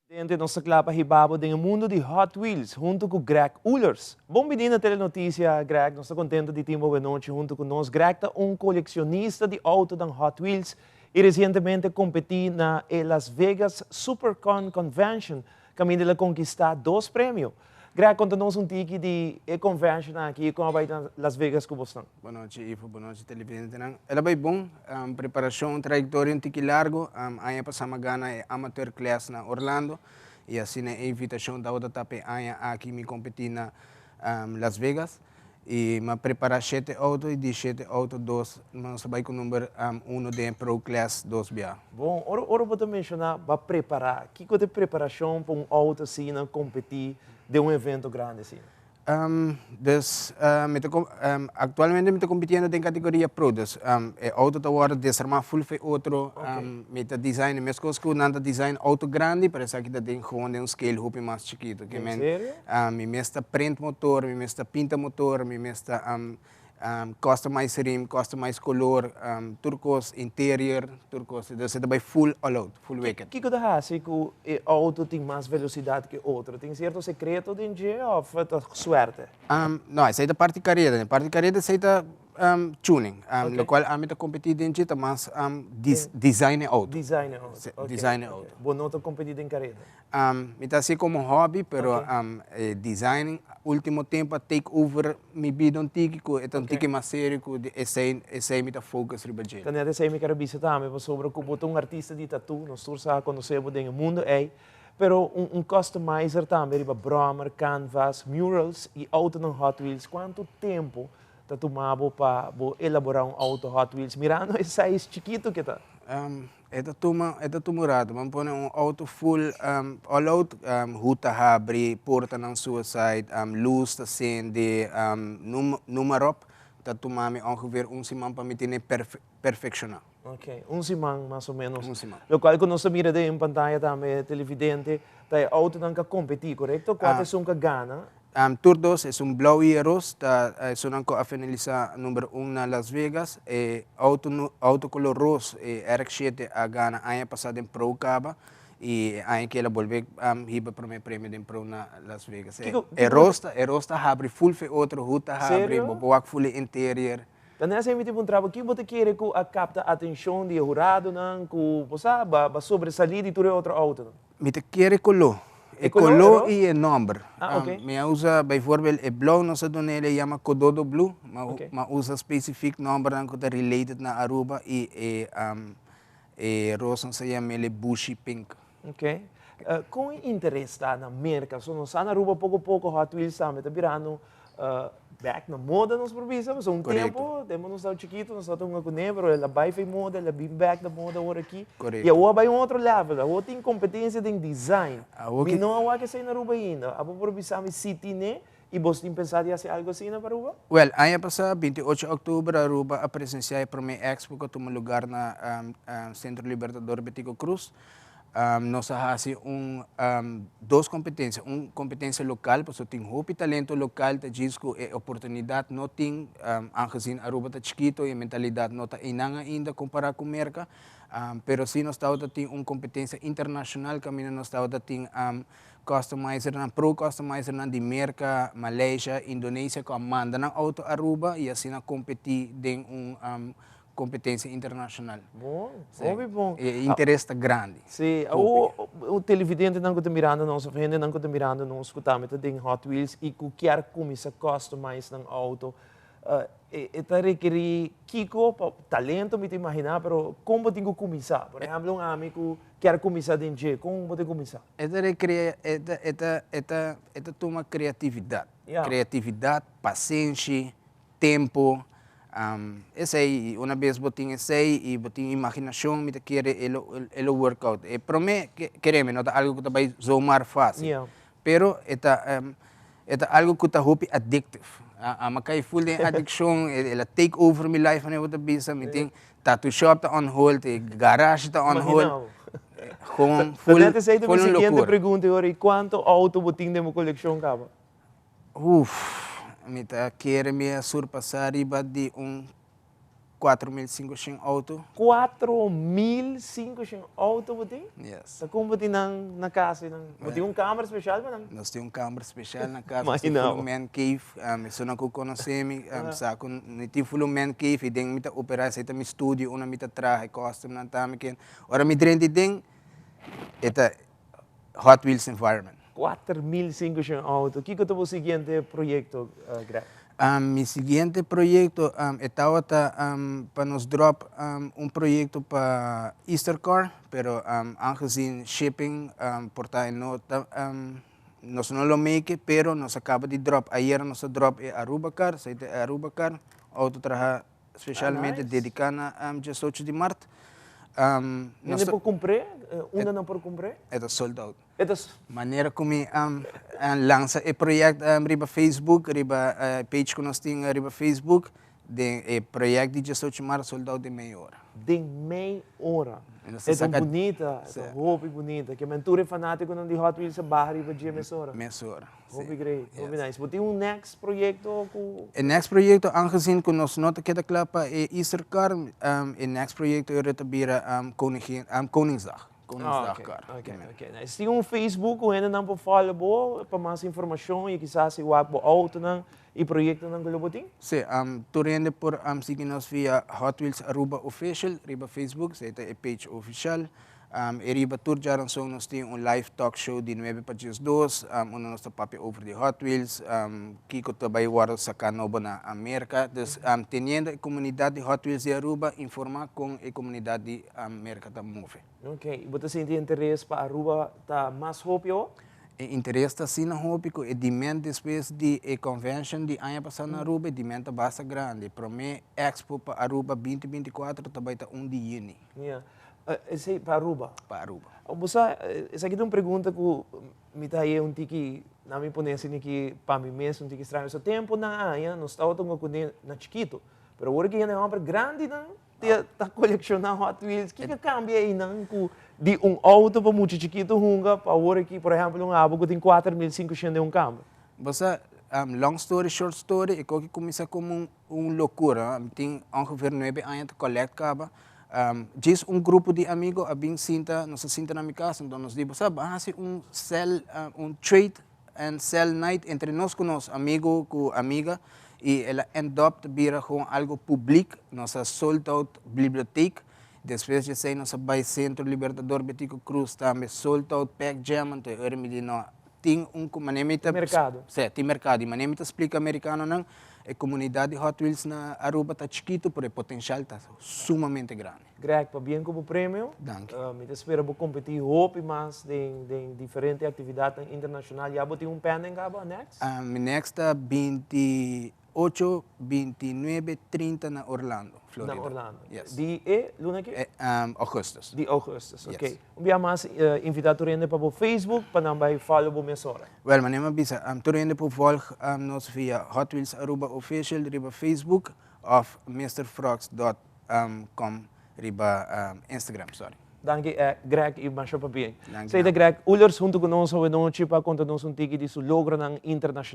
Dente nos ta kla pa hiba bo den e mundo di Hot Wheels hunto ku Greg Oelers. Bon bini na Telenoticia, Greg. Nos ta kontento di tin bo awenochi hunto ku nos. Greg ta un kolekshonista di outonan Hot Wheels i resientemente kompetí na e Las Vegas Supercon Convention kaminda el a konkistá dos premio. Greg, konta nos un tiki di e convention aki i kon a bai na Las Vegas ku bosnan. Bon nochi Ivo, bon nochi televidentenan. El a bai bon, preparacion, trayectoria un tiki largo. Aña pasa mi a gana e amateur class na Orlando y asina e invitacion tabata ta p'e aña aki mi competi na Las Vegas. Y mi a prepara shete auto y di shete auto dos nos a bai cu number uno den e pro class dos bia. Bon, ora ora bo ta menciona bo a prepara, kico ta e preparacion pa un auto asina competi den un evento grandi asina? Dus mi ta actualmente mi ta compitiendo den categoria pro, dus e auto ta wordo desarma full fe otro, mi ta design mescos cu nan ta design auto grandi pero esaki ta den gewoon den un scale hopi mas chikito. En serio? Mi mes ta print motor, mi mes ta pinta motor, mi mes ta customize rim, customize color, tur cos, interior, tur cos. Dus e ta bay full all out, full wicked. Kico ta haci cu e auto tin mas velocidad cu e otro? Tin cierto secreto den dje of ta suerte? No, esey ta parti careda. Den parti careda esey ta tuning. Locual ami ta competi den dje ta mas design e auto. Design e auto, ok. Design e auto. Bo no ta competi den careda? Mi ta hasi como hobby, pero e designing ultimo tempo a take over mi bida un tiki cu e ta un tiki mas serio cu esey esey mi ta focus riba dje. Ta net esey mi ker bisa tambe pasobra cu bo ta un artista di tattoo, nos tur sa conoce bo den e mundo ey, pero un customizer tambe riba brommer, canvas, murals y autonan Hot Wheels, cuanto tempo ta tuma bo pa bo elabora un auto Hot Wheels mirando e size chikito cu e ta? E ta tuma, e ta tuma un rato. Bo pone un auto full all out, hood ta habri, portanan suicide, luz ta sende, noem maar op. Ta tuma mi ongeveer un siman pa mi tene perfecciona. Ok, un siman mas o menos. Un siman. Locual cu nos ta mira den pantaya tambe, televidente, ta e autonan cu a competi, corecto? Cua ta esun cu a gana? Tur dos, esun blauw y e ros, ta esunnan cu a finalisa number un na Las Vegas. E auto auto color ros, e RX-7, a gana aña pasa den Pro caba y e aña aki el a bolbe hiba prome premio den Pro na Las Vegas. E ros ta e ros ta habri full fe otro, hood ta habri, bo por wak full e interior. Ta nesa mi tin puntra bo, ki bo ta kere cu a capta atencion di e huradonan cu bo sa ba sobresali di tur e otro autonan? Mi ta kere koló. E koló i e nòmber. Mi a usa bijvoorbeeld e blou nos a duna el e yama Kododo Blue, mi a usa specifiek nòmbernan ku ta related na Aruba i e e ros nos a yama el e Bushy Pink. Ok. Kon e interes ta na Merka? So nos sa na Aruba poko poko Hot Wheels tambe ta birando Bek na moda nos por bisa, pasobra un tempo, tempo nos tabata chikito, nos tabata hunga kuné, pero el a bai fei moda, el a bin bek na moda awor aki. I awor a bai un otro level, awor tin kompetensia den design. Mi no a wak esei na Aruba ainda. Abo por bisa mi si tine i bos tin pensa di hasi algo asina pa Aruba? Wèl, aña pasá, 28 òktober, Aruba a presensiá e promé expo ku a tuma lugar na Centro Libertador Betico Croes. Nos a hasi un dos kompetensia, un kompetensia lokal pasobra tin hopi talento lokal ta djis ku e oportunidat no tin aangezien Aruba ta chikito i e mentalidat no ta einan ainda kompará ku Merka, pero si nos tabata tin un kompetensia internashonal kaminda nos tabata tin customizernan, pro customizernan di Merka, Malaysia, Indonesia ku a manda nan outo Aruba i asina kompetí den un competencia internacional. Bon, hopi bon. E interes ta grandi. Sí, awor e televidentenan cu ta mirando nos of hendenan cu ta mirando nos cu tambe ta den Hot Wheels y cu kier cuminsa customize nan auto, e ta rekeri kico pa talento mi ta imagina, pero con bo tin cu cuminsa? Por ehemplo un ami cu kier cuminsa den dje, con bo tin cuminsa? E ta rekeri, e ta, e ta, e ta, e ta tuma creatividad. Creatividad, pasenshi, tempo, esey, una bes bo tin esey y bo tin imaginacion mi ta kere e lo e lo work out. E prome kereme no ta algo cu ta bay zomaar facil, pero e ta e ta algo cu ta hopi addictive. Ami a cay full den adiccion, el a take over mi life manera bo ta bisa, mi tin tattoo shop ta on hold, e garage ta on hold, gewoon full Ta net esey ta mi full un siguiente locura. pregunta e ora, y cuanto auto bo tin den bo coleccion caba? Uf, mi ta kere mi a surpasá riba di un 4500 auto. 4500 auto bo tin? Yes. Ta con bo tin nan na cas y nan? Bo tin un kamer special pa nan? Nos tin un kamer special na cas. Imagina bo. Full man cave. Esunnan cu conoce mi sa cu mi tin full man cave y den mi ta opera. Esey ta mi studio unda mi ta traha e custom nan tambe ken. Ora mi drenta den e ta Hot Wheels environment. 4500 auto. Kico ta bo siguiente proyecto, Greg? Mi siguiente proyecto e tawata pa nos drop un proyecto pa Easter car, pero aangezien shipping por ta e no ta, nos no lo make it, pero nos a caba di drop, ayera nos a drop e Aruba car, esey ta e Aruba car, auto traha specialmente dedica na 18 di maart. Hende por cumpr'e? Unda nan por cumpr'e? E ta sold out. E ta. Manera cu mi lansa e project riba Facebook, riba e page cu nos tin riba Facebook, den e project di 18 maart sold out den mei ora. Den mei ora. E ta bunita, e ta hopi bunita. Ke men tur e fanaticonan di Hot Wheels a baha riba dje mesora. Mesora. Hopi great, hopi nice. Bo tin un next proyecto cu? E next proyecto, aangezien cu nos no ta keda cla pa e Easter car, e next proyecto ora ta bira Koningin, Koningsdag, Koningsdag car. Ok, ok, nice. Tin un Facebook cu hendenan por follow bo pa mas informacion y kisas si wak bo autonan y proyectonan cu lo bo tin? Si, tur hende por sigui nos via Hot Wheels Aruba Official riba Facebook, esey ta e page oficial. E riba tur djaranson nos tin un live talk show di nuebe pa 12, unda nos ta papia over di Hot Wheels, kiko ta bay wordo saca nobo na Merca. Dus teniendo e comunidad di Hot Wheels di Aruba informa con e comunidad di Merca ta move. Ok, y bo ta sinti interes pa Aruba ta mas hopi awo? E interes ta asina hopi cu e demand despues di e convention di aña pasa na Aruba, e demand ta basta grandi. Prome expo pa Aruba 2024 ta bay ta 1 di juni. Yeah. Esey pa Aruba? Pa Aruba. Bo sa, esaki ta un pregunta cu mi ta haye un tiki, na mi pone asina aki pa mi mes un tiki straño. So temponan aña nos tabata hunga cune na chikito, pero awor ki hende homber grandinan ta colecciona Hot Wheels, kico a cambia eynan cu di un auto pa mucha chikito hunga pa awor aki, por ehempel, un abo cu tin 4500 den un camber? Bo sa, long story short story, e koki cuminsa como un locura. Mi tin ongeveer 9 aña ta collect caba. Djis un grupo di amigo a bin sinta, nos a sinta na mi cas, enton nos di, "Bo sa, ban haci un sell, un trade and sell night entre nos cu nos amigo cu amiga", y el a end up ta bira gewoon algo public. Nos a sold out bibliotheek. Despues di esey nos a bay Centro Libertador Betico Croes tambe, sold out Pack Jam. Anto e mi di, "No, tin un manera mi ta Mercado. Si, tin mercado. Y manera mi ta splica americanonan, e comunidad di Hot Wheels na Aruba ta chikito, pero e potencial ta sumamente grandi. Greg, pabien cu bo premio. Danki. Mi ta spera bo competi hopi mas den diferente actividad internacional. Ya bo tin un pending caba next? Mi next ta 28, 29, 30 na Orlando, Florida. Na Orlando. Yes. Di e luna aki? Augustus. Di augustus, ok. Yes. Un bia mas, invita tur hende pa bo Facebook, pa nan bay follow bo mesora. Wel, manera mi a bisa, tur hende por volg nos via Hot Wheels Aruba Official riba Facebook of mrfrogs.com riba Instagram, sorry. Danki, Greg, y masha pabien. Danki. Esey ta Greg Oelers hunto cu nos awe nochi pa conta nos un tiki di su logronan internacional.